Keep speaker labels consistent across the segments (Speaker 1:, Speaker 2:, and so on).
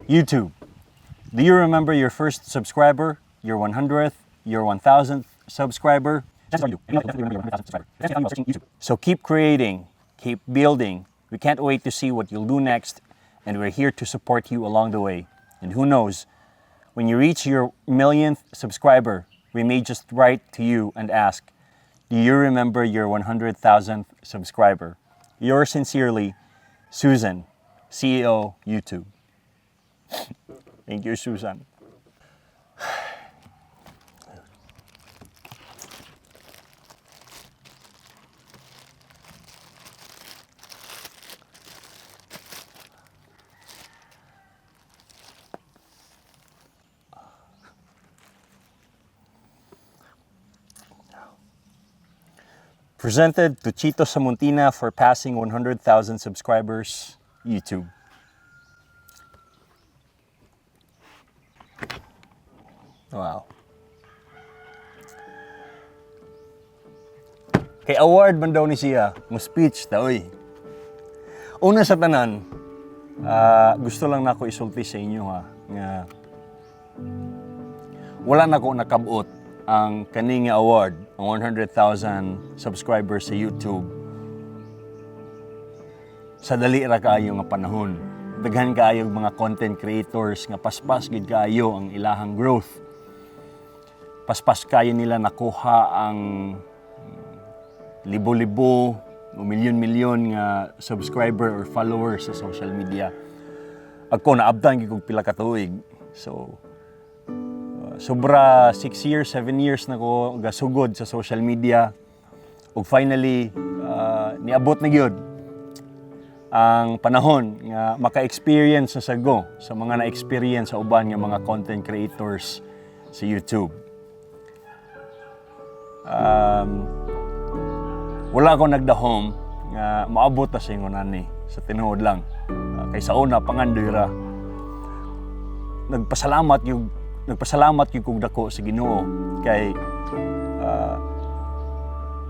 Speaker 1: YouTube. Do you remember your first subscriber, your 100th, your 1000th subscriber? So keep creating, keep building. We can't wait to see what you'll do next, and we're here to support you along the way. And who knows, when you reach your millionth subscriber, we may just write to you and ask, do you remember your 100,000th subscriber? Yours sincerely, Susan, CEO, YouTube. Thank you, Susan. Presented to Chito Samuntina for passing 100,000 subscribers, YouTube. Wow. Kay award man daw ni siya, mo speech ta oy. Una sa tanan, gusto lang nako isulti sa inyo ha nga wala na ko nakabot ang kaning award, ang 100,000 subscribers sa YouTube. Sa dali ra kaayo nga panahon. Daghan kaayo mga content creators nga paspas gid kaayo ang ilahang growth. Paspas kayo nila nakuha ang libo-libo o milyon-milyon nga subscriber or followers sa social media. Ako naabdan gid kog pila ka tuig. So sobra 6 years, 7 years na ko gasugod sa social media. Ug finally, niabot na gyud ang panahon nga maka-experience sa sago sa mga na-experience sa uban nga mga content creators sa YouTube. Wala ko nagdahom nga maabot ta sa ingon ani sa tinuod lang. Kay sa una pangandoy ra. Nagpasalamat yung kong dako sa Ginoo kay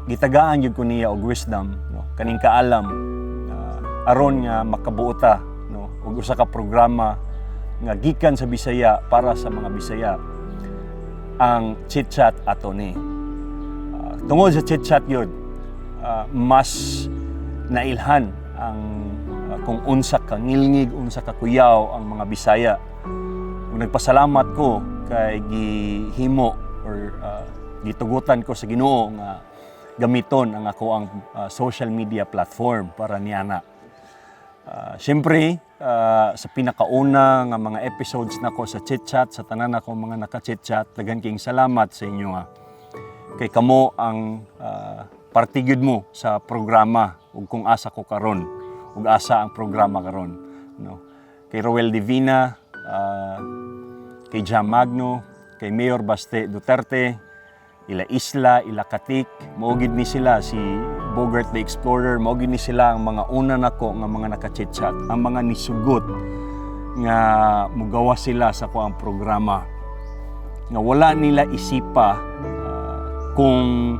Speaker 1: gitagaan yung ko niya og wisdom, no? Kaning kaalam aron nga makabuota, no? Og usa ka programa nga gikan sa Bisaya para sa mga Bisaya, ang Chit Chat ato ni. Tungod sa Chit Chat yun, mas nailhan ang kung unsa ka ngilngig, unsa ka kuyaw ang mga Bisaya. Nagpasalamat ko kay gihimo or gitugutan ko sa Ginoo nga gamiton ang ako ang social media platform para niana. Siyempre, sa pinakauna nga mga episodes nako sa Chit Chat, sa tanan ako mga naka-Chit Chat, daghan kayong salamat sa inyo ha. Kay kamo ang partigid mo sa programa ug kung asa ko karon ug asa ang programa karon, no? Kay Roel Divina, kay Jam Magno, kay Mayor Baste Duterte, ila Isla, ila Katik, maugid ni sila si Bogart the Explorer, maugid ni sila ang mga una nako nga mga naka-chit-chat, ang mga nisugot nga mugawa sila sa kuang programa. Nga wala nila isipa kung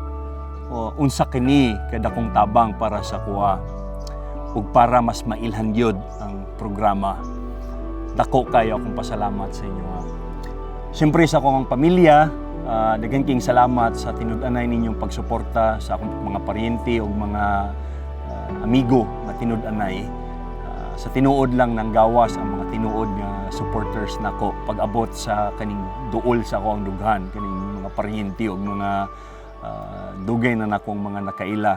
Speaker 1: unsa kini kada kong tabang para sa kuha ug para mas mailhan gyud ang programa. Dako kayo akong pasalamat sa inyo. Siyempre sa akong pamilya, daghan kayong salamat sa tinud-anay ninyong pagsuporta sa akong mga paryente o mga amigo na tinud-anay. Sa tinuod lang ng gawas ang mga tinuod nga supporters nako pag-abot sa kaning duol sa akong dughan, kaning mga paryente o mga dugay na nakong mga nakaila.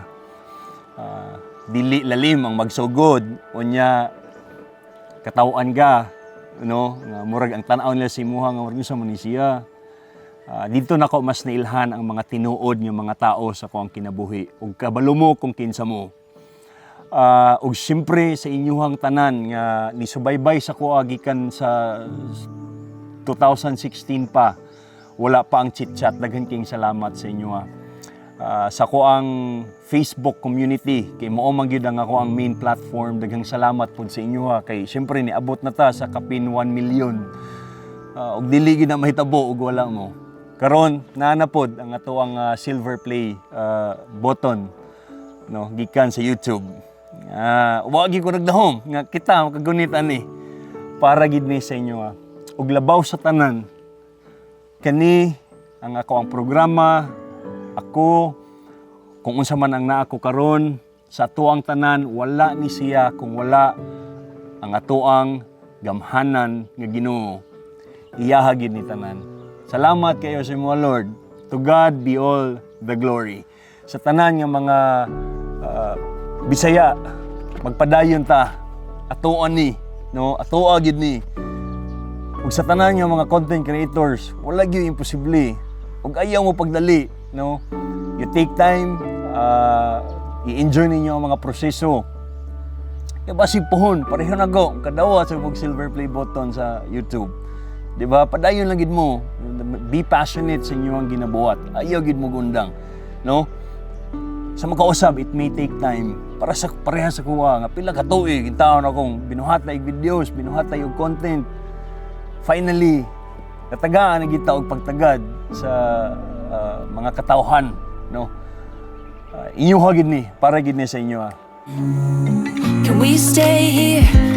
Speaker 1: Dili lalim ang magsugod, unya katawan ka, no, nga murag ang tan-aw nila si imuha nga murag sa Manisya. Dito nako mas nailhan ang mga tinuod nga mga tao sa kuang kinabuhi ug kabalo mo kung kinsa mo. Ug siyempre sa inyuhang tanan nga nisubaybay sa kuha gikan sa 2016 pa, wala pa ang Chit Chat, daghan kayong salamat sa inyo sa kuang Facebook community kay mao man gyud ang ako ang main platform, daghang salamat pud sa inyo kay syempre niabot na ta sa kapin 1 million ug dili gyud na mahitabo ug wala mo karon naa pod ang ato ang silver play button, no, gikan sa YouTube. Wa gyud ko nagdahom nga kita makagunit ani para gid ni sa inyo ug labaw sa tanan kani ang ako ang programa, ako kung unsa man ang naa ko karon sa atuang tanan, wala ni siya kung wala ang atuang gamhanan nga Ginoo. Iyaha gid ni tanan. Salamat kayo sa mga Lord. To God be all the glory. Sa tanan nga mga Bisaya, magpadayon ta. Atuan ni, no? Atoa gid ni. Ug sa tanan nga mga content creators, wala gyud imposible. Ug ayaw mo pagdali, no? You take time, i-enjoy ninyo ang mga proseso. Kaya basig pohon, pareho na go, kadawa sa silver play button sa YouTube. Diba? Padayon lang gid mo. Be passionate sa inyo ang ginabuhat. Ayaw gid mo gundang, no? Sa makausap, it may take time. Para sa pareha sa kuha, nga pila ka tuig, taon akong binuhatay videos, binuhatay og content. Finally, katagaan na kita og pagtagad sa mga katawhan, no? Inyo gid ni, para gid ni sa inyo.
Speaker 2: Can we stay here